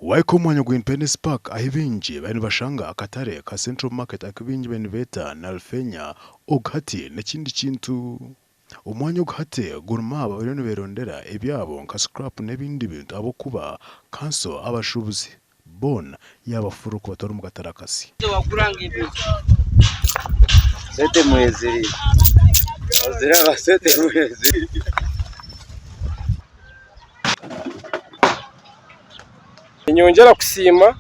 Wahika omu mwanya gwa Independence Park ahi baingi bariyo nibashanga akatare ka Central Market aku baingi bariyo nibeeta Nalufenya, ogu hati n'ekindi kintu. Omwanya ogu hati gurimu abo abariyo niberondera ebyabo nka scrap n'ebindi bintu ahabw'okuba kanso abashuubuzi boona yaabafurura kubatwara omu katare akasya. Ninyongyera kusiima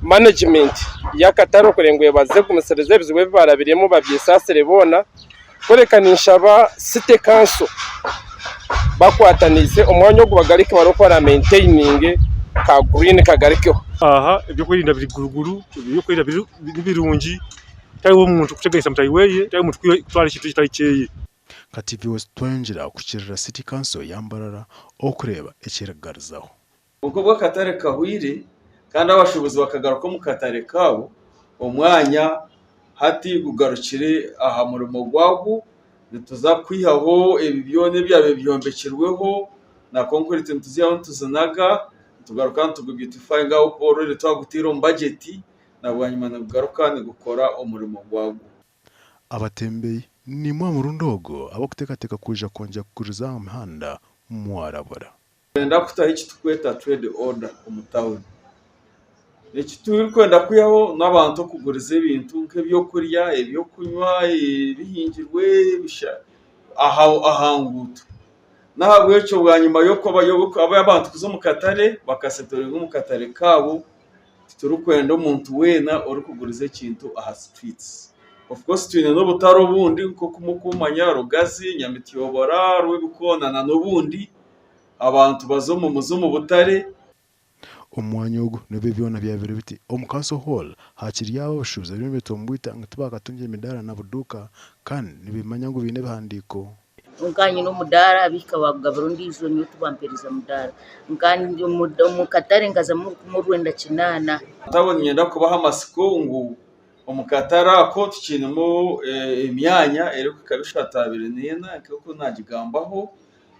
manegimenti y'akatare okureba ngu ebaasize kugumisiriza ebizibu ebi barabiremu babyesaasire boona. Kureka ninshaba City Council bakwataniise omwanya ogu bagarike barebe oku baramentaininge ka green kagarikeho. Aha ebyokwerinda biri guruguru, ebyokwerinda nibirungi tihariho omuntu kuteganisa mutaahi weye, tihariho omuntu kutwara ekintu ekitari kyeye. Nka TV West twayongyera kukiirira City Council ya Mbarara okureeba ekyerikugarizaho. Kwonka obu akatare kahweire kandi abashuubuzi bakagaruka omu katare kaabo, omwanya hati gugarukire aha murimo gwagwo. Nituza kwihaho ebi byona ebyabaire byombekirweho na konkuriiti nituziihaho nituzinaga nitugaruka nitugubyutifayinga ahabw'okuba already twagutaire omu bagyeti na bwanyima nigugaruka nigukora omurimo gwagwo. Abatembeyi nimwe aha murundi ogu abarikuteekateeka kwija kwongyera kuguriza aha mihanda mwarabura. Nitwenda kutaho eki turikweta trade order omu tawuni. Eki turikwenda kwihaho n'abantu okuguriza ebintu nk'ebyokurya, ebyokunywa, ebihingirwe aha nguuto. N'ahabw'ekyo bwanyima y'abantu kuza omu katare bakasetoringa omu katare kaabo, titurikwenda omuntu weena orikuguriza ekintu aha sitwitsi. Ofu koosi twine n'obutare obundi nk'oku murikumanya Rugazi, Nyamityobora, Rwebikoona n'obundi. Abantu baza omu muze omu butare. Omu mwanya ogu n'ebyo byona byabaire biti omu Council Hall hakiri abo abashuubuzi abariyo nibetomboita ngu tibakatungire emidaara na buduuka kandi nibimanya ngu baine ebihandiiko. Nka nyine omudaara abihika baagugabira ondiijo nyowe tibampeereza mudaara. Nka omu katare nkazamu orukumi orwenda kinaana. Abo niinyenda kubaha amatsiko ngu omu katare ako tukiinemu emyanya erikuhika bishatu abiri n'ena nk'oku naagigambaho.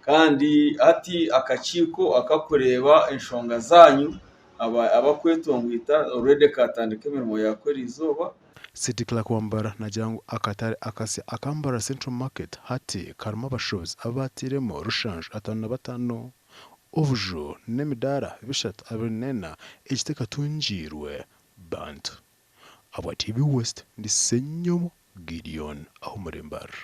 Kandi hati akakiiko akarikureeba enshonga zaanyu abarikwetongwita already kaatandika emirimo yaako eriizooba. City Clerk wa Mbarara naagira ngu akatare akasya aka Mbarara Central Market hati karimu abashuubuzi abu baatairemu rushanju 55, obuju n'emidaara 324 ekitakatungiirwe bantu. Ahabwa TV West, ndi Ssenyomo Gideon ah'omuri Mbarara.